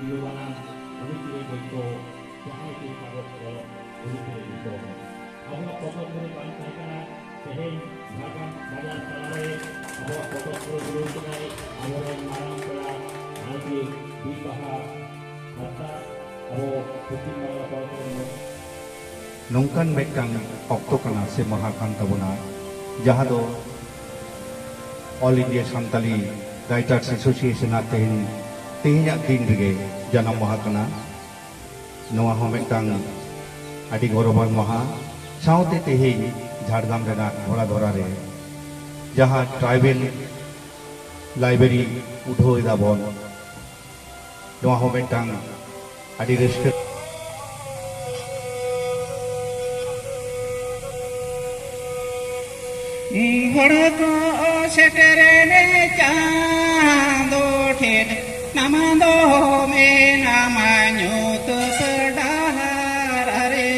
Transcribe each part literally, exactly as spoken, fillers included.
ᱤᱭᱟᱹᱣᱟᱱᱟᱝ ᱟᱹᱨᱤᱪᱟᱹᱞᱤ ᱵᱳᱭ ᱠᱚ ᱡᱟᱦᱟᱸᱭ ᱪᱮ ᱠᱟᱜᱚᱡᱽ ᱠᱚ ᱟᱹᱨᱤᱪᱟᱹᱞᱤ ᱫᱤᱥᱚᱢ᱾ ᱟᱵᱚᱣᱟᱜ ᱯᱚᱛᱚᱵ ᱢᱩᱨᱟᱹᱭ ᱵᱟᱝ ᱛᱟᱦᱮᱸ ᱠᱟᱱᱟ᱾ ᱛᱮᱦᱮᱧ ᱡᱷᱟᱲᱜᱨᱟᱢ ᱵᱟᱡᱟᱨ ᱛᱟᱞᱟᱨᱮ ᱟᱵᱚᱣᱟᱜ ᱯᱚᱛᱚᱵ ᱢᱩᱨᱟᱹᱭ ᱵᱩᱨᱩᱭ ᱠᱟᱱᱟᱭ ᱟᱵᱚᱨᱮᱱ ᱢᱟᱨᱟᱝ ᱯᱮᱲᱟ ᱢᱟᱹᱡᱷᱤ ᱵᱤᱨ ᱵᱟᱦᱟ ᱦᱟᱸᱥᱫᱟ, ᱟᱵᱚ ᱯᱚᱥᱪᱤᱢ ᱵᱟᱝᱞᱟ ᱯᱚᱱᱚᱛ ᱨᱮᱱ᱾ ᱱᱚᱝᱠᱟᱱ ᱢᱤᱫᱴᱟᱝ ᱚᱠᱛᱚ ᱠᱟᱱᱟ ᱥᱮ ᱢᱟᱦᱟ ᱠᱟᱱ ᱛᱟᱵᱚᱱᱟ, ᱡᱟᱦᱟᱸ ᱫᱚ All India Santali Writers Association ᱟᱜ ᱛᱮᱦᱮᱧ, ᱛᱮᱦᱮᱧᱟᱜ ᱫᱤᱱ ᱨᱮᱜᱮ ᱡᱟᱱᱟᱢ ᱢᱟᱦᱟ ᱠᱟᱱᱟ᱾ ᱱᱚᱣᱟ ᱦᱚᱸ ᱢᱤᱫᱴᱟᱝ ᱟᱹᱰᱤ ᱜᱚᱨᱚᱵᱟᱱ ᱢᱟᱦᱟ᱾ ᱥᱟᱶᱛᱮ ᱛᱮᱦᱮᱧ ᱡᱷᱟᱲᱜᱨᱟᱢ ᱨᱮᱱᱟᱜ ᱜᱷᱚᱲᱟᱫᱷᱚᱨᱟ ᱨᱮ ᱡᱟᱦᱟᱸ tribal library ᱩᱰᱷᱟᱹᱣ ᱮᱫᱟ ᱵᱚᱱ, ᱱᱚᱣᱟ ᱦᱚᱸ ᱢᱤᱫᱴᱟᱝ ᱟᱹᱰᱤ ᱨᱟᱹᱥᱠᱟᱹ᱾ ᱦᱚᱲ ᱠᱚ ᱥᱮᱴᱮᱨᱮᱱ ᱪᱟᱸᱫᱚ ᱴᱷᱮᱱ, ᱱᱟᱢᱟᱱ ᱫᱚ ᱢᱮᱱᱟᱢᱟ ᱧᱩᱛᱟᱹᱛ ᱰᱟᱦᱟᱨ ᱨᱮ᱾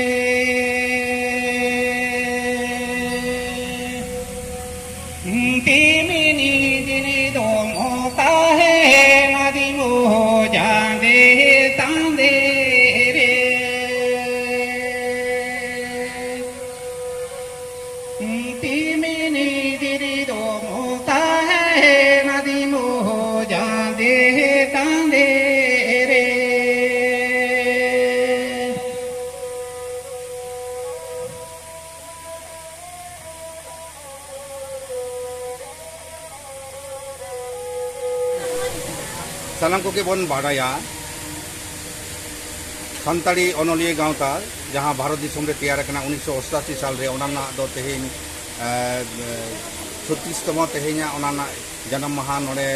ᱛᱤᱢᱤᱱᱤ ᱫᱤᱱᱤ ᱫᱚᱢ ᱛᱟᱦᱮᱱᱟ ᱫᱤᱢᱩ ᱡᱟᱸᱫᱮ ᱛᱟᱸᱫᱮ ᱨᱮ᱾ ᱛᱤᱢᱤᱱᱤ ᱫᱤᱱᱤ ᱫᱚᱢ ᱛᱟᱦᱮᱱᱟ ᱫᱤᱢᱩ ᱡᱟᱸᱫᱮ ᱛᱟᱸᱫᱮ ᱨᱮ᱾ ᱥᱟᱱᱟᱢ ᱠᱚᱜᱮ ᱵᱚᱱ ᱵᱟᱰᱟᱭᱟ, ᱥᱟᱱᱛᱟᱲᱤ ᱚᱱᱚᱞᱤᱭᱟᱹ ᱜᱟᱶᱛᱟ ᱡᱟᱦᱟᱸ ᱵᱷᱟᱨᱚᱛ ᱫᱤᱥᱚᱢ ᱨᱮ ᱛᱮᱭᱟᱨ ᱟᱠᱟᱱᱟ ᱩᱱᱤᱥᱥᱚ ᱚᱥᱴᱟᱥᱤ ᱥᱟᱞ ᱨᱮ, ᱚᱱᱟ ᱨᱮᱱᱟᱜ ᱫᱚ ᱛᱮᱦᱮᱧ, ᱮ, ᱮ, ᱪᱷᱚᱛᱨᱤᱥ ᱛᱚᱢᱚ ᱛᱮᱦᱮᱧᱟᱜ ᱚᱱᱟ ᱨᱮᱱᱟᱜ ᱡᱟᱱᱟᱢ ᱢᱟᱦᱟ ᱱᱚᱰᱮ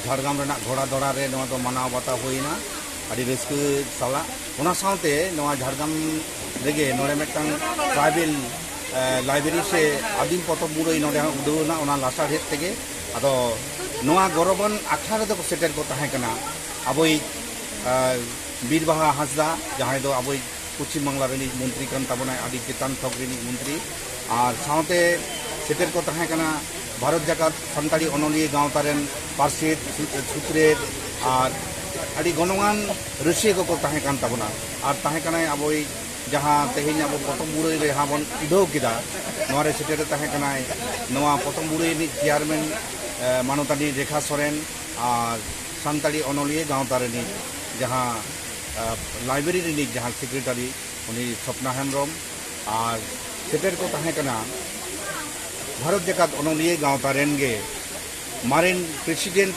ᱡᱷᱟᱲᱜᱨᱟᱢ ᱨᱮᱱᱟᱜ ᱜᱷᱚᱲᱟᱫᱷᱚᱨᱟ ᱨᱮ ᱱᱚᱣᱟ ᱫᱚ ᱢᱟᱱᱟᱣ ᱵᱟᱛᱟᱣ ᱦᱩᱭᱱᱟ ᱟᱹᱰᱤ ᱨᱟᱹᱥᱠᱟᱹ ᱥᱟᱞᱟᱜ᱾ ᱚᱱᱟ ᱥᱟᱶᱛᱮ ᱱᱚᱣᱟ ᱡᱷᱟᱲᱜᱨᱟᱢ ᱨᱮᱜᱮ ᱱᱚᱰᱮ ᱢᱤᱫᱴᱟᱝ tribal, ᱮ, library ᱥᱮ ᱟᱹᱫᱤᱢ ᱯᱚᱛᱚᱵ ᱢᱩᱨᱟᱹᱭ ᱱᱚᱰᱮ ᱦᱚᱸ ᱩᱰᱟᱹᱣ ᱮᱱᱟ, ᱚᱱᱟ ᱞᱟᱥᱟᱲᱦᱮᱫ ᱛᱮᱜᱮ᱾ ᱟᱫᱚ ᱱᱚᱣᱟ ᱜᱚᱨᱚᱵᱟᱱ ᱟᱠᱷᱲᱟ ᱨᱮᱫᱚ ᱠᱚ ᱥᱮᱴᱮᱨ ᱠᱚ ᱛᱟᱦᱮᱸ ᱠᱟᱱᱟ ᱟᱵᱚᱭᱤᱡ, ᱮ, ᱵᱤᱨ ᱵᱟᱦᱟ ᱦᱟᱸᱥᱫᱟ, ᱡᱟᱦᱟᱸᱭ ᱫᱚ ᱟᱵᱚᱭᱤᱡ ᱯᱚᱪᱷᱤᱢ ᱵᱟᱝᱞᱟ ᱨᱤᱱᱤᱡ ᱢᱚᱱᱛᱨᱤ ᱠᱟᱱ ᱛᱟᱵᱚᱱᱟᱭ, ᱟᱹᱰᱤ ᱪᱮᱛᱟᱱ ᱛᱷᱚᱠ ᱨᱤᱱᱤᱡ ᱢᱚᱱᱛᱨᱤ᱾ ᱟᱨ ᱥᱟᱶᱛᱮ ᱥᱮᱴᱮᱨ ᱠᱚ ᱛᱟᱦᱮᱸ ᱠᱟᱱᱟ ᱵᱷᱟᱨᱚᱛ ᱡᱟᱠᱟᱛ ᱥᱟᱱᱛᱟᱲᱤ ᱚᱱᱚᱞᱤᱭᱟᱹ ᱜᱟᱶᱛᱟ ᱨᱮᱱ ᱯᱟᱨᱥᱮᱛ, ᱥᱩ-, ᱥᱩᱛᱨᱮᱛ ᱟᱨ ᱟᱹᱰᱤ ᱜᱚᱱᱚᱝᱟᱱ ᱨᱟᱹᱥᱤᱭᱟᱹ ᱠᱚᱠᱚ ᱛᱟᱦᱮᱸ ᱠᱟᱱ ᱛᱟᱵᱚᱱᱟ᱾ ᱟᱨ ᱛᱟᱦᱮᱸ ᱠᱟᱱᱟᱭ ᱟᱵᱚᱭᱤᱡ ᱡᱟᱦᱟᱸ ᱛᱮᱦᱮᱧ ᱟᱵᱚ ᱯᱚᱛᱚᱵ ᱢᱩᱨᱟᱹᱭ ᱨᱮ ᱡᱟᱦᱟᱸ ᱵᱚᱱ ᱩᱰᱷᱟᱹᱣ ᱠᱮᱫᱟ, ᱱᱚᱣᱟ ᱨᱮ ᱥᱮᱴᱮᱨ ᱨᱮ ᱛᱟᱦᱮᱸ ᱠᱟᱱᱟᱭ ᱱᱚᱣᱟ ᱯᱚᱛᱚᱵ ᱢᱩᱨᱟᱹᱭ ᱨᱤᱱᱤᱡ ᱪᱮᱭᱟᱨᱢᱮᱱ, ᱮ, ᱢᱟᱱᱚᱛᱟᱱᱤ ᱨᱮᱠᱷᱟ ᱥᱚᱨᱮᱱ, ᱟᱨ ᱥᱟᱱᱛᱟᱲᱤ ᱚᱱᱚᱞᱤᱭᱟᱹ ᱜᱟᱶᱛᱟ ᱨᱤᱱᱤᱡ ᱡᱟᱦᱟᱸ, ᱮ, ᱞᱟᱭᱵᱨᱮᱨᱤ ᱨᱤᱱᱤᱡ ᱡᱟᱦᱟᱸ ᱥᱮᱠᱨᱮᱴᱟᱨᱤ, ᱩᱱᱤ ᱥᱚᱯᱱᱟ ᱦᱮᱢᱵᱨᱚᱢ, ᱟᱨ ᱥᱮᱴᱮᱨ ᱠᱚ ᱛᱟᱦᱮᱸ ᱠᱟᱱᱟ ᱵᱷᱟᱨᱚᱛ ᱡᱟᱠᱟᱛ ᱚᱱᱚᱞᱤᱭᱟᱹ ᱜᱟᱶᱛᱟ ᱨᱮᱱ ᱜᱮ ᱢᱟᱨᱮᱱ ᱯᱨᱮᱥᱤᱰᱮᱱᱴ,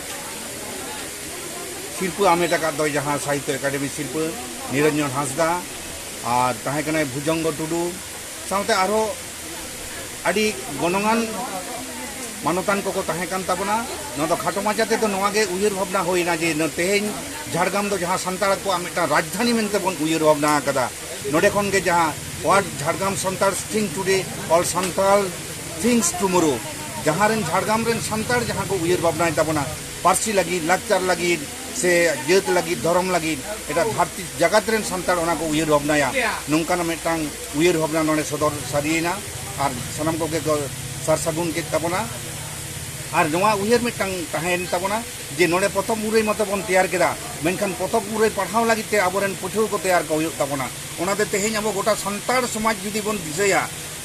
ᱥᱤᱨᱯᱟᱹ ᱟᱢᱮᱴ ᱟᱠᱟᱫ ᱫᱚᱭ ᱡᱟᱦᱟᱸ ᱥᱟᱦᱤᱛᱛᱚ ᱮᱠᱟᱰᱮᱢᱤ ᱥᱤᱨᱯᱟᱹ, ᱱᱤᱨᱚᱧᱡᱚᱱ ᱦᱟᱸᱥᱫᱟ, ᱟᱨ ᱛᱟᱦᱮᱸ ᱠᱟᱱᱟᱭ ᱵᱷᱩᱡᱚᱝᱜᱚ ᱴᱩᱰᱩ, ᱥᱟᱶᱛᱮ ᱟᱨᱦᱚᱸ ᱟᱹᱰᱤ ᱜᱚᱱᱚᱝᱟᱱ ᱢᱟᱱᱚᱛᱟᱱ ᱠᱚᱠᱚ ᱛᱟᱦᱮᱸ ᱠᱟᱱ ᱛᱟᱵᱚᱱᱟ᱾ ᱱᱚᱣᱟ ᱫᱚ ᱠᱷᱟᱴᱚ ᱢᱟᱪᱷᱟ ᱛᱮᱫᱚ ᱱᱚᱣᱟ ᱜᱮ ᱩᱭᱦᱟᱹᱨ ᱵᱷᱟᱵᱽᱱᱟ ᱦᱩᱭᱱᱟ ᱡᱮ ᱱᱚ-, ᱛᱮᱦᱮᱧ ᱡᱷᱟᱲᱜᱨᱟᱢ ᱫᱚ ᱡᱟᱦᱟᱸ ᱥᱟᱱᱛᱟᱲ ᱠᱚᱣᱟᱜ ᱢᱤᱫᱴᱟᱝ ᱨᱟᱡᱽᱫᱷᱟᱱᱤ ᱢᱮᱱᱛᱮ ᱵᱚᱱ ᱩᱭᱦᱟᱹᱨ ᱵᱷᱟᱵᱽᱱᱟ ᱟᱠᱟᱫᱟ, ᱱᱚᱰᱮ ᱠᱷᱚᱱ ᱜᱮ ᱡᱟᱦᱟᱸ What Jhargram Santals think today, all Santal thinks tomorrow, ᱡᱟᱦᱟᱸ ᱨᱮᱱ ᱡᱷᱟᱲᱜᱨᱟᱢ ᱨᱮᱱ ᱥᱟᱱᱛᱟᱲ ᱡᱟᱦᱟᱸ ᱠᱚ ᱩᱭᱦᱟᱹᱨ ᱵᱷᱟᱵᱽᱱᱟᱭ ᱛᱟᱵᱚᱱᱟ, ᱯᱟᱹᱨᱥᱤ ᱞᱟᱹᱜᱤᱫ, ᱞᱟᱠᱪᱟᱨ ᱞᱟᱹᱜᱤᱫ, ᱥᱮ ᱡᱟᱹᱛ ᱞᱟᱹᱜᱤᱫ, ᱫᱷᱚᱨᱚᱢ ᱞᱟᱹᱜᱤᱫ, ᱮᱴᱟᱜ ᱫᱷᱟᱹᱨᱛᱤ ᱡᱟᱠᱟᱛ ᱨᱮᱱ ᱥᱟᱱᱛᱟᱲ ᱚᱱᱟ ᱠᱚ ᱩᱭᱦᱟᱹᱨ ᱵᱷᱟᱵᱽᱱᱟᱭᱟ, ᱱᱚᱝᱠᱟᱱᱟᱜ ᱢᱤᱫᱴᱟᱝ ᱩᱭᱦᱟᱹᱨ ᱵᱷᱟᱵᱽᱱᱟ ᱱᱚᱰᱮ ᱥᱚᱫᱚᱨ ᱥᱟᱹᱨᱤᱭᱮᱱᱟ᱾ ᱟᱨ ᱥᱟᱱᱟᱢ ᱠᱚᱜᱮ ᱠᱚ ᱥᱟᱨ ᱥᱟᱹᱜᱩᱱ ᱠᱮᱫ ᱛᱟᱵᱚᱱᱟ᱾ ᱟᱨ ᱱᱚᱣᱟ ᱩᱭᱦᱟᱹᱨ ᱢᱤᱫᱴᱟᱝ ᱛᱟᱦᱮᱸᱭᱮᱱ ᱛᱟᱵᱚᱱᱟ ᱡᱮ ᱱᱚᱰᱮ ᱯᱚᱛᱚᱵ ᱢᱩᱨᱟᱹᱭ ᱢᱟᱛᱚ ᱵᱚᱱ ᱛᱮᱭᱟᱨ ᱠᱮᱫᱟ, ᱢᱮᱱᱠᱷᱟᱱ ᱯᱚᱛᱚᱵ ᱢᱩᱨᱟᱹᱭ ᱯᱟᱲᱦᱟᱣ ᱞᱟᱹᱜᱤᱫ ᱛᱮ ᱟᱵᱚᱨᱮᱱ ᱯᱟᱹᱴᱷᱩᱣᱟᱹ ᱠᱚ ᱛᱮᱭᱟᱨ ᱠᱚ ᱦᱩᱭᱩᱜ ᱛᱟᱵᱚᱱᱟ᱾ ᱚᱱᱟᱛᱮ ᱛᱮᱦᱮᱧ ᱟᱵᱚ ᱜᱚᱴᱟ ᱥᱟᱱᱛᱟᱲ ᱥᱚᱢᱟᱡᱽ ᱡᱩᱫᱤ ᱵᱚᱱ ᱫᱤᱥᱟᱹᱭᱟ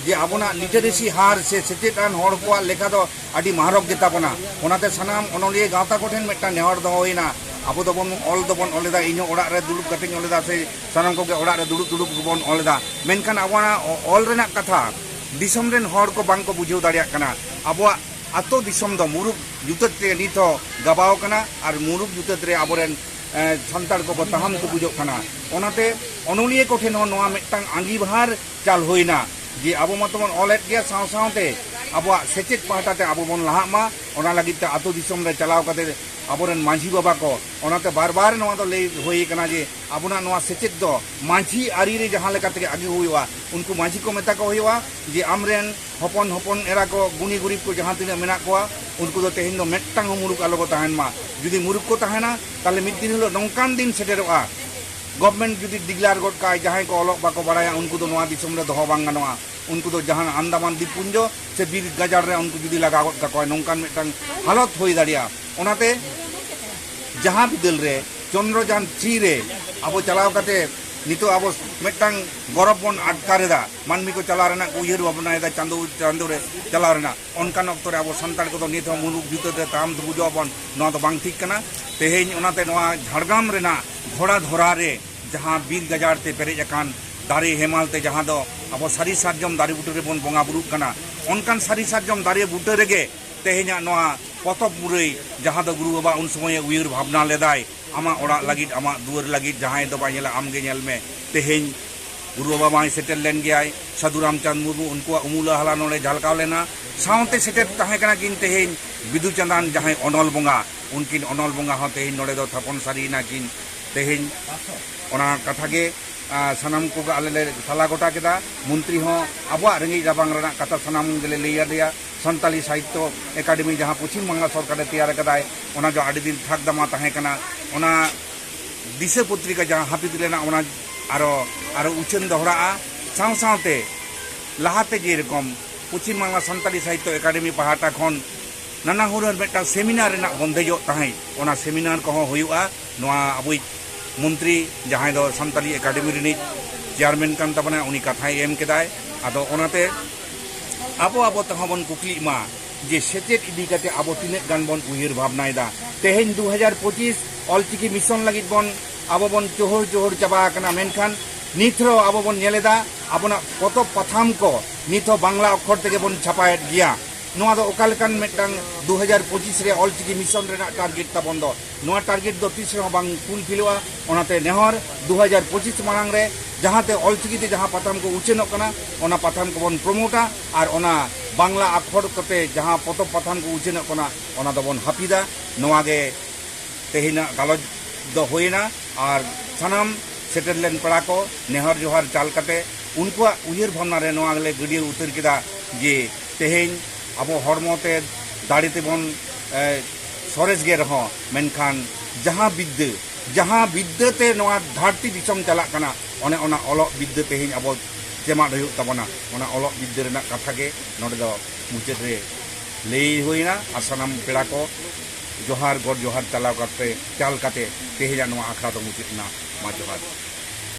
ᱡᱮ ᱟᱵᱚᱱᱟᱜ ᱞᱤᱴᱟᱨᱮᱥᱤ ᱦᱟᱨ ᱥᱮ ᱥᱮᱪᱮᱫ ᱟᱱ ᱦᱚᱲ ᱠᱚᱣᱟᱜ ᱞᱮᱠᱷᱟ ᱫᱚ ᱟᱹᱰᱤ ᱢᱟᱦᱨᱚᱠ ᱜᱮᱛᱟ ᱵᱚᱱᱟ᱾ ᱚᱱᱟᱛᱮ ᱥᱟᱱᱟᱢ ᱚᱱᱚᱞᱤᱭᱟᱹ ᱜᱟᱶᱛᱟ ᱠᱚᱴᱷᱮᱱ ᱢᱤᱫᱴᱟᱝ ᱱᱮᱦᱚᱨ ᱫᱚᱦᱚ ᱦᱩᱭᱱᱟ, ᱟᱵᱚ ᱫᱚᱵᱚᱱ ᱚᱞ ᱫᱚᱵᱚᱱ ᱚᱞ ᱮᱫᱟ, ᱤᱧᱦᱚᱸ ᱚᱲᱟᱜ ᱨᱮ ᱫᱩᱲᱩᱵ ᱠᱟᱛᱮᱧ ᱚᱞ ᱮᱫᱟ, ᱥᱮ ᱥᱟᱱᱟᱢ ᱠᱚᱜᱮ ᱚᱲᱟᱜ ᱨᱮ ᱫᱩᱲᱩᱵ ᱫᱩᱲᱩᱵ ᱜᱮᱵᱚᱱ ᱚᱞ ᱮᱫᱟ, ᱢᱮᱱᱠᱷᱟᱱ ᱟᱵᱚᱱᱟᱜ ᱚ-, ᱚᱞ ᱨᱮᱱᱟᱜ ᱠᱟᱛᱷᱟ ᱫᱤᱥᱚᱢ ᱨᱮᱱ ᱦᱚᱲ ᱠᱚ ᱵᱟᱝ ᱠᱚ ᱵᱩᱡᱷᱟᱹᱣ ᱫᱟᱲᱮᱭᱟᱜ ᱠᱟᱱᱟ᱾ ᱟᱵᱚᱣᱟᱜ ᱟᱛᱳ ᱫᱤᱥᱚᱢ ᱫᱚ ᱢᱩᱨᱩᱠ ᱧᱩᱛᱟᱹᱛ ᱛᱮ ᱱᱤᱛ ᱦᱚᱸ ᱜᱟᱵᱟᱣ ᱠᱟᱱᱟ ᱟᱨ ᱢᱩᱨᱩᱠ ᱧᱩᱛᱟᱹᱛ ᱨᱮ ᱟᱵᱚᱨᱮᱱ, ᱮ, ᱥᱟᱱᱛᱟᱲ ᱠᱚᱠᱚ ᱛᱟᱦᱟᱢ ᱛᱩᱠᱩᱡᱚᱜ ᱠᱟᱱᱟ᱾ ᱚᱱᱟᱛᱮ ᱚᱱᱚᱞᱤᱭᱟᱹ ᱠᱚᱴᱷᱮᱱ ᱦᱚᱸ ᱱᱚᱣᱟ ᱢᱤᱫᱴᱟᱝ ᱟᱸᱜᱤᱵᱷᱟᱨ ᱪᱟᱞ ᱦᱩᱭᱱᱟ ᱡᱮ ᱟᱵᱚ ᱢᱟᱛᱚ ᱵᱚᱱ ᱚᱞᱮᱫ ᱜᱮᱭᱟ, ᱥᱟᱶ ᱥᱟᱶᱛᱮ ᱟᱵᱚᱣᱟᱜ ᱥᱮᱪᱮᱫ ᱯᱟᱦᱴᱟ ᱛᱮ ᱟᱵᱚ ᱵᱚᱱ ᱞᱟᱦᱟᱜ ᱢᱟ᱾ ᱚᱱᱟ ᱞᱟᱹᱜᱤᱫ ᱛᱮ ᱟᱛᱳ ᱫᱤᱥᱚᱢ ᱨᱮ ᱪᱟᱞᱟᱣ ᱠᱟᱛᱮ ᱟᱵᱚᱨᱮᱱ ᱢᱟᱹᱡᱷᱤ ᱵᱟᱵᱟ ᱠᱚ, ᱚᱱᱟᱛᱮ ᱵᱟᱨ ᱵᱟᱨ ᱱᱚᱣᱟ ᱫᱚ ᱞᱟᱹᱭ ᱦᱩᱭ ᱠᱟᱱᱟ ᱡᱮ ᱟᱵᱚᱱᱟᱜ ᱱᱚᱣᱟ ᱥᱮᱪᱮᱫ ᱫᱚ ᱢᱟᱹᱡᱷᱤ ᱟᱹᱨᱤ ᱨᱮ ᱡᱟᱦᱟᱸ ᱞᱮᱠᱟ ᱛᱮᱜᱮ ᱟᱹᱜᱩ ᱦᱩᱭᱩᱜᱼᱟ᱾ ᱩᱱᱠᱩ ᱢᱟᱹᱡᱷᱤ ᱠᱚ ᱢᱮᱛᱟ ᱠᱚ ᱦᱩᱭᱩᱜᱼᱟ ᱡᱮ ᱟᱢᱨᱮᱱ ᱦᱚᱯᱚᱱ ᱦᱚᱯᱚᱱ ᱮᱨᱟ ᱠᱚ, ᱜᱩᱱᱤ ᱜᱩᱨᱤᱵ ᱠᱚ ᱡᱟᱦᱟᱸ ᱛᱤᱱᱟᱹᱜ ᱢᱮᱱᱟᱜ ᱠᱚᱣᱟ, ᱩᱱᱠᱩ ᱫᱚ ᱛᱮᱦᱮᱧ ᱫᱚ ᱢᱤᱫᱴᱟᱝ ᱦᱚᱸ ᱢᱩᱨᱩᱠ ᱟᱞᱚ ᱠᱚ ᱛᱟᱦᱮᱱ ᱢᱟ᱾ ᱡᱩᱫᱤ ᱢᱩᱨᱩᱠ ᱠᱚ ᱛᱟᱦᱮᱱᱟ, ᱛᱟᱦᱞᱮ ᱢᱤᱫ ᱫᱤᱱ ᱦᱤᱞᱳᱜ ᱱᱚᱝᱠᱟᱱ ᱫᱤᱱ ᱥᱮᱴᱮᱨᱚᱜᱼᱟ, ᱜᱚᱵᱷᱢᱮᱱᱴ ᱡᱩᱫᱤ ᱰᱤᱜᱽᱞᱟᱨ ᱜᱚᱫ ᱠᱟᱜᱼᱟᱭ, ᱡᱟᱦᱟᱸᱭ ᱠᱚ ᱚᱞᱚᱜ ᱵᱟᱠᱚ ᱵᱟᱲᱟᱭᱟ ᱩᱱᱠᱩ ᱫᱚ ᱱᱚᱣᱟ ᱫᱤᱥᱚᱢ ᱨᱮ ᱫᱚᱦᱚ ᱵᱟᱝ ᱜᱟᱱᱚᱜᱼᱟ᱾ ᱩᱱᱠᱩ ᱫᱚ ᱡᱟᱦᱟᱱ ᱟᱱᱫᱟᱢᱟᱱ ᱫᱤᱯᱯᱩᱧᱡᱚ ᱥᱮ ᱵᱤᱨ ᱜᱟᱡᱟᱲ ᱨᱮ ᱩᱱᱠᱩ ᱡᱩᱫᱤ ᱞᱟᱜᱟ ᱜᱚᱫ ᱠᱟᱠᱚᱣᱟᱭ, ᱱᱚᱝᱠᱟᱱ ᱢᱤᱫᱴᱟᱝ ᱦᱟᱞᱚᱛ ᱦᱩᱭ ᱫᱟᱲᱮᱭᱟᱜᱼᱟ᱾ ᱚᱱᱟᱛᱮ ᱡᱟᱦᱟᱸ ᱵᱤᱫᱟᱹᱞ ᱨᱮ ᱪᱚᱱᱫᱨᱚᱡᱟᱱ ᱛᱷᱨᱤ ᱨᱮ ᱟᱵᱚ ᱪᱟᱞᱟᱣ ᱠᱟᱛᱮ ᱱᱤᱛᱚᱜ ᱟᱵᱚ ᱢᱤᱫᱴᱟᱝ ᱜᱚᱨᱚᱵᱽ ᱵᱚᱱ ᱟᱴᱠᱟᱨ ᱮᱫᱟ᱾ ᱢᱟᱹᱱᱢᱤ ᱠᱚ ᱪᱟᱞᱟᱣ ᱨᱮᱱᱟᱜ ᱠᱚ ᱩᱭᱦᱟᱹᱨ ᱵᱷᱟᱵᱽᱱᱟᱭᱮᱫᱟ ᱪᱟᱸᱫᱚ, ᱪᱟᱸᱫᱚ ᱨᱮ ᱪᱟᱞᱟᱣ ᱨᱮᱱᱟᱜ᱾ ᱚᱱᱠᱟᱱ ᱚᱠᱛᱚ ᱨᱮ ᱟᱵᱚ ᱥᱟᱱᱛᱟᱲ ᱠᱚᱫᱚ ᱱᱤᱛ ᱦᱚᱸ ᱢᱩᱞᱩᱠ ᱵᱷᱤᱛᱟᱹᱨ ᱨᱮ ᱛᱟᱢ ᱫᱩᱵᱩᱡᱚᱜ ᱟᱵᱚᱱ, ᱱᱚᱣᱟ ᱫᱚ ᱵᱟᱝ ᱴᱷᱤᱠ ᱠᱟᱱᱟ᱾ ᱛᱮᱦᱮᱧ ᱚᱱᱟᱛᱮ ᱱᱚᱣᱟ ᱡᱷᱟᱲᱜᱨᱟᱢ ᱨᱮᱱᱟᱜ ᱜᱷᱚᱲᱟ ᱫᱷᱚᱨᱟ ᱨᱮ ᱡᱟᱦᱟᱸ ᱵᱤᱨ ᱜᱟᱡᱟᱲ ᱛᱮ ᱯᱮᱨᱮᱡ ᱟᱠᱟᱱ ᱫᱟᱨᱮ ᱦᱮᱢᱟᱞ ᱛᱮ, ᱡᱟᱦᱟᱸ ᱫᱚ ᱟᱵᱚ ᱥᱟᱹᱨᱤ ᱥᱟᱨᱡᱚᱢ ᱫᱟᱨᱮ ᱵᱩᱴᱟᱹ ᱨᱮᱵᱚᱱ ᱵᱚᱸᱜᱟ ᱵᱩᱨᱩᱜ ᱠᱟᱱᱟ, ᱚᱱᱠᱟᱱ ᱥᱟᱹᱨᱤ ᱥᱟᱨᱡᱚᱢ ᱫᱟᱨᱮ ᱵᱩᱴᱟᱹ ᱨᱮᱜᱮ ᱛᱮᱦᱮᱧᱟᱜ ᱱᱚᱣᱟ ᱯᱚᱛᱚᱵ ᱢᱩᱨᱟᱹᱭ, ᱡᱟᱦᱟᱸ ᱫᱚ ᱜᱩᱨᱩ ᱵᱟᱵᱟ ᱩᱱ ᱥᱚᱢᱚᱭᱮ ᱩᱭᱦᱟᱹᱨ ᱵᱷᱟᱵᱽᱱᱟ ᱞᱮᱫᱟᱭ, ᱟᱢᱟᱜ ᱚᱲᱟᱜ ᱞᱟᱹᱜᱤᱫ, ᱟᱢᱟᱜ ᱫᱩᱣᱟᱹᱨ ᱞᱟᱹᱜᱤᱫ, ᱡᱟᱦᱟᱸᱭ ᱫᱚ ᱵᱟᱭ ᱧᱮᱞᱟ, ᱟᱢᱜᱮ ᱧᱮᱞ ᱢᱮ᱾ ᱛᱮᱦᱮᱧ ᱜᱩᱨᱩ ᱵᱟᱵᱟ ᱢᱟᱭ ᱥᱮᱴᱮᱨ ᱞᱮᱱ ᱜᱮᱭᱟᱭ, ᱥᱟᱹᱫᱷᱩ ᱨᱟᱢᱪᱟᱸᱫᱽ ᱢᱩᱨᱢᱩ, ᱩᱱᱠᱩᱣᱟᱜ ᱩᱢᱩᱞ ᱟᱦᱞᱟ ᱱᱚᱰᱮ ᱡᱷᱟᱞᱠᱟᱣ ᱞᱮᱱᱟ᱾ ᱥᱟᱶᱛᱮ ᱥᱮᱴᱮᱨ ᱛᱟᱦᱮᱸ ᱠᱟᱱᱟ ᱠᱤᱱ ᱛᱮᱦᱮᱧ ᱵᱤᱫᱩ ᱪᱟᱸᱫᱟᱱ, ᱡᱟᱦᱟᱸᱭ ᱚᱱᱚᱞ ᱵᱚᱸᱜᱟ, ᱩᱱᱠᱤᱱ ᱚᱱᱚᱞ ᱵᱚᱸᱜᱟ ᱦᱚᱸ ᱛᱮᱦᱮᱧ ᱱᱚᱰᱮ ᱫᱚ ᱛᱷᱟᱯᱚᱱ ᱥᱟᱹᱨᱤᱭᱮᱱᱟ ᱠᱤᱱ᱾ ᱛᱮᱦᱮᱧ ᱚᱱᱟ ᱠᱟᱛᱷᱟ ᱜᱮ, ᱟ, ᱥᱟᱱᱟᱢ ᱠᱚᱜᱮ ᱟᱞᱮ ᱞᱮ ᱥᱟᱞᱟ ᱜᱚᱴᱟ ᱠᱮᱫᱟ᱾ ᱢᱚᱱᱛᱨᱤ ᱦᱚᱸ ᱟᱵᱚᱣᱟᱜ ᱨᱮᱸᱜᱮᱡ ᱨᱟᱵᱟᱝ ᱨᱮᱱᱟᱜ ᱠᱟᱛᱷᱟ ᱥᱟᱱᱟᱢ ᱜᱮᱞᱮ ᱞᱟᱹᱭ ᱟᱫᱮᱭᱟ᱾ ᱥᱟᱱᱛᱟᱞᱤ ᱥᱟᱦᱤᱛᱛᱚ ᱮᱠᱟᱰᱮᱢᱤ ᱡᱟᱦᱟᱸ ᱯᱚᱪᱷᱤᱢ ᱵᱟᱝᱞᱟ ᱥᱚᱨᱠᱟᱨᱮ ᱛᱮᱭᱟᱨ ᱟᱠᱟᱫᱟᱭ, ᱚᱱᱟ ᱫᱚ ᱟᱹᱰᱤ ᱫᱤᱱ ᱛᱷᱟᱠ ᱫᱟᱢᱟ ᱛᱟᱦᱮᱸ ᱠᱟᱱᱟ᱾ ᱚᱱᱟ ᱫᱤᱥᱟᱹ ᱯᱚᱛᱨᱤᱠᱟ ᱡᱟᱦᱟᱸ ᱦᱟᱹᱯᱤᱫ ᱞᱮᱱᱟ, ᱚᱱᱟ ᱟᱨᱚ, ᱟᱨᱚ ᱩᱪᱷᱟᱹᱱ ᱫᱚᱦᱲᱟᱜᱼᱟ᱾ ᱥᱟᱶ ᱥᱟᱶᱛᱮ ᱞᱟᱦᱟᱛᱮ ᱡᱮᱨᱚᱠᱚᱢ ᱯᱚᱪᱷᱤᱢ ᱵᱟᱝᱞᱟ ᱥᱟᱱᱛᱟᱞᱤ ᱥᱟᱦᱤᱛᱛᱚ ᱮᱠᱟᱰᱮᱢᱤ ᱯᱟᱦᱴᱟ ᱠᱷᱚᱱ ᱱᱟᱱᱟ ᱦᱩᱱᱟᱹᱨ ᱢᱤᱫᱴᱟᱝ ᱥᱮᱢᱤᱱᱟᱨ ᱨᱮᱱᱟᱜ ᱵᱚᱱᱫᱮᱡᱚᱜ ᱛᱟᱦᱮᱸᱫ, ᱚᱱᱟ ᱥᱮᱢᱤᱱᱟᱨ ᱠᱚᱦᱚᱸ ᱦᱩᱭᱩᱜᱼᱟ᱾ ᱱᱚᱣᱟ ᱟᱵᱚᱭᱤᱡ ᱢᱚᱱᱛᱨᱤ, ᱡᱟᱦᱟᱸᱭ ᱫᱚ ᱥᱟᱱᱛᱟᱞᱤ ᱮᱠᱟᱰᱮᱢᱤ ᱨᱤᱱᱤᱡ ᱪᱮᱭᱟᱨᱢᱮᱱ ᱠᱟᱱ ᱛᱟᱵᱚᱱᱟ, ᱩᱱᱤ ᱠᱟᱛᱷᱟᱭ ᱮᱢ ᱠᱮᱫᱟᱭ᱾ ᱟᱫᱚ ᱚᱱᱟᱛᱮ ᱟᱵᱚ ᱟᱵᱚ ᱛᱮᱦᱚᱸ ᱵᱚᱱ ᱠᱩᱠᱞᱤᱜ ᱢᱟ ᱡᱮ ᱥᱮᱪᱮᱫ ᱤᱫᱤ ᱠᱟᱛᱮ ᱟᱵᱚ ᱛᱤᱱᱟᱹᱜ ᱜᱟᱱ ᱵᱚᱱ ᱩᱭᱦᱟᱹᱨ ᱵᱷᱟᱵᱽᱱᱟᱭᱮᱫᱟ᱾ ᱛᱮᱦᱮᱧ ᱫᱩ ᱦᱟᱡᱟᱨ ᱯᱚᱸᱪᱤᱥ ᱚᱞᱪᱤᱠᱤ ᱢᱤᱥᱚᱱ ᱞᱟᱹᱜᱤᱫ ᱵᱚᱱ, ᱟᱵᱚ ᱵᱚᱱ ᱪᱚᱦᱚᱲ ᱪᱚᱦᱚᱲ ᱪᱟᱵᱟ ᱟᱠᱟᱱᱟ, ᱢᱮᱱᱠᱷᱟᱱ ᱱᱤᱛ ᱨᱮᱦᱚᱸ ᱟᱵᱚ ᱵᱚᱱ ᱧᱮᱞ ᱮᱫᱟ ᱟᱵᱚᱱᱟᱜ ᱯᱚᱛᱚᱵ ᱯᱟᱛᱷᱟᱢ ᱠᱚ ᱱᱤᱛ ᱦᱚᱸ ᱵᱟᱝᱞᱟ ᱚᱠᱠᱷᱚᱨ ᱛᱮᱜᱮ ᱵᱚᱱ ᱪᱷᱟᱯᱟᱭᱮᱫ ᱜᱮᱭᱟ᱾ ᱱᱚᱣᱟ ᱫᱚ ᱚᱠᱟ ᱞᱮᱠᱟᱱ ᱢᱤᱫᱴᱟᱝ ᱫᱩ ᱦᱟᱡᱟᱨ ᱯᱚᱸᱪᱤᱥ ᱨᱮ ᱚᱞᱪᱤᱠᱤ ᱢᱤᱥᱚᱱ ᱨᱮᱱᱟᱜ ᱴᱟᱨᱜᱮᱴ ᱛᱟᱵᱚᱱ ᱫᱚ? ᱱᱚᱣᱟ ᱴᱟᱨᱜᱮᱴ ᱫᱚ ᱛᱤᱥ ᱨᱮᱦᱚᱸ ᱵᱟᱝ ᱯᱷᱩᱞᱯᱷᱤᱞᱚᱜᱼᱟ᱾ ᱚᱱᱟᱛᱮ ᱱᱮᱦᱚᱨ, ᱫᱩ ᱦᱟᱡᱟᱨ ᱯᱚᱸᱪᱤᱥ ᱢᱟᱲᱟᱝ ᱨᱮ ᱡᱟᱦᱟᱸᱛᱮ ᱚᱞᱪᱤᱠᱤ ᱛᱮ ᱡᱟᱦᱟᱸ ᱯᱟᱛᱷᱟᱢ ᱠᱚ ᱩᱪᱷᱟᱹᱱᱚᱜ ᱠᱟᱱᱟ, ᱚᱱᱟ ᱯᱟᱛᱷᱟᱢ ᱠᱚᱵᱚᱱ ᱯᱨᱚᱢᱳᱴᱟ, ᱟᱨ ᱚᱱᱟ ᱵᱟᱝᱞᱟ ᱟᱠᱷᱚᱨ ᱠᱚᱛᱮ ᱡᱟᱦᱟᱸ ᱯᱚᱛᱚᱵ ᱯᱟᱛᱷᱟᱢ ᱠᱚ ᱩᱪᱷᱟᱹᱱᱚᱜ ᱠᱟᱱᱟ, ᱚᱱᱟ ᱫᱚᱵᱚᱱ ᱦᱟᱹᱯᱤᱫᱟ᱾ ᱱᱚᱣᱟ ᱜᱮ ᱛᱮᱦᱮᱧᱟᱜ ᱜᱟᱞᱚᱪ ᱫᱚ ᱦᱩᱭᱮᱱᱟ᱾ ᱟᱨ ᱥᱟᱱᱟᱢ ᱥᱮᱴᱮᱨ ᱞᱮᱱ ᱯᱮᱲᱟ ᱠᱚ ᱱᱮᱦᱚᱨ ᱡᱚᱦᱟᱨ ᱪᱟᱞ ᱠᱟᱛᱮ ᱩᱱᱠᱩᱣᱟᱜ ᱩᱭᱦᱟᱹᱨ ᱵᱷᱟᱵᱽᱱᱟ ᱨᱮ ᱱᱚᱣᱟ ᱜᱮᱞᱮ ᱜᱟᱹᱰᱭᱟᱹᱣ ᱩᱛᱟᱹᱨ ᱠᱮᱫᱟ ᱡᱮ ᱛᱮᱦᱮᱧ ᱟᱵᱚ ᱦᱚᱲᱢᱚ ᱛᱮ ᱫᱟᱲᱮ ᱛᱮᱵᱚᱱ, ᱮ, ᱥᱚᱨᱮᱥ ᱜᱮ ᱨᱮᱦᱚᱸ, ᱢᱮᱱᱠᱷᱟᱱ ᱡᱟᱦᱟᱸ ᱵᱤᱫᱽᱫᱟᱹ, ᱡᱟᱦᱟᱸ ᱵᱤᱫᱽᱫᱟᱹ ᱛᱮ ᱱᱚᱣᱟ ᱫᱷᱟᱹᱨᱛᱤ ᱫᱤᱥᱚᱢ ᱪᱟᱞᱟᱜ ᱠᱟᱱᱟ, ᱚᱱᱮ ᱚᱱᱟ ᱚᱞᱚᱜ ᱵᱤᱫᱽᱫᱟᱹ ᱛᱮᱦᱮᱧ ᱟᱵᱚ ᱪᱮᱢᱟᱫ ᱦᱩᱭᱩᱜ ᱛᱟᱵᱚᱱᱟ᱾ ᱚᱱᱟ ᱚᱞᱚᱜ ᱵᱤᱫᱽᱫᱟᱹ ᱨᱮᱱᱟᱜ ᱠᱟᱛᱷᱟ ᱜᱮ ᱱᱚᱰᱮ ᱫᱚ ᱢᱩᱪᱟᱹᱫ ᱨᱮ ᱞᱟᱹᱭ ᱦᱩᱭᱱᱟ᱾ ᱟᱨ ᱥᱟᱱᱟᱢ ᱯᱮᱲᱟ ᱠᱚ ᱡᱚᱦᱟᱨ, ᱜᱚᱰ ᱡᱚᱦᱟᱨ ᱪᱟᱞᱟᱣ ᱠᱟᱛᱮ, ᱪᱟᱞ ᱠᱟᱛᱮ ᱛᱮᱦᱮᱧᱟᱜ ᱱᱚᱣᱟ ᱟᱠᱷᱲᱟ ᱫᱚ ᱢᱩᱪᱟᱹᱫ ᱮᱱᱟ᱾ ᱢᱟ ᱡᱚᱦᱟᱨ᱾